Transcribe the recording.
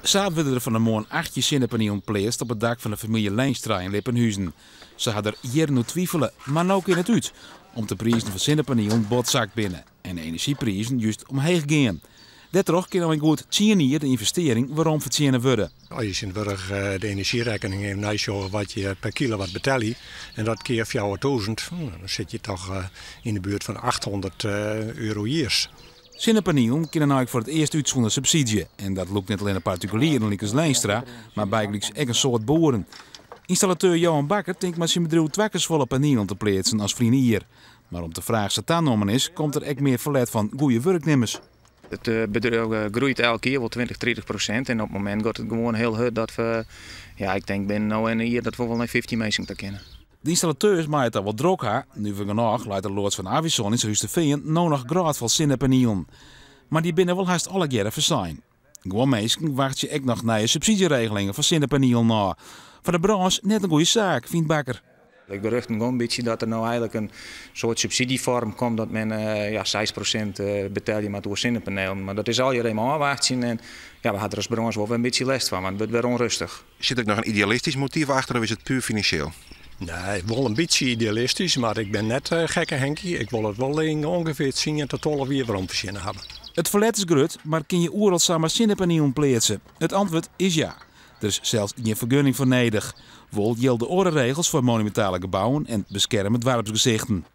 Sa wurde der fan 'e moarn 18 sinnepanielen pleatst op it dak fan de famylje Leenstra yn Lippenhuzen. Se ha der jierren oer twifele, mar no kin it út, om't de prizen fan sinnepanielen bot sakt binne en de enerzjyprizen just omheech gean. Dêrtroch kin al yn goed tsien jier de ynvestearring werom fertsjinne wurde. As je tsjintwurdich de enerzjyrekkening even neisjogge wat je per kilowatt betelje en dat kear 4000, dan sit je toch yn de buert fan 800 euro jiers. Sinnepanielen kinne no ek foar it earst út sûnder subsydzje. En dat lûkt net allinne partikulieren lykas Leenstra, mar bygelyks ek in soad boeren. Ynstallateur Johan Bakker tinkt mei syn bedriuw twa kear safolle panielen te pleatsen as ferline jier. Mar om't de fraach sa tanommen is, komt der ek mear ferlet fan goede wurknimmers. It bedriuw groeit elk jier wol 20, 30% en op it momint giet it gewoan hiel hurd dat we, ja, ik tink binnen no en in jier dat we wol nei 15 minsken ta kinne. De ynstallateurs meie it al wol drok ha, nuver genôch leit de loads fan Avison yn Surhústerfean no noch grôtfol sinnepanielen. Mar dy binne wol hast allegearre fersein. Guon minsken wachtsje ek noch nije subsydzjeregelingen foar sinnepanielen ôf. Foar de brânsj net in goede saak, fynt Bakker. De geruchten gong in bytsje dat der no eigenlik in soart subsydzjefoarm komt dat men ja, 6% betelje moat oer sinnepanelen. Mar dat is allegear even ôfwachtsjen en ja, we ha der as brânsj wol wer in bytsje lêst fan, want it wurdt wer ûnrêstich. Sit der ek noch in idealistysk motyf achter of is it puer finansjeel? Nee, wol in bytsje idealistysk, mar ik bin net gekke Henkie. Ik wol it wol yn ûngefear tsien tot 12 jier werom fertsjinne hawwe. It ferlet is grut, mar kin je oeral samar sinnepanielen pleatse? It antwurd is ja. Der is sels gjin fergunning foar nedich. Wol jilde oare regels foar monumintale gebouwen en beskerme doarpsgesichten.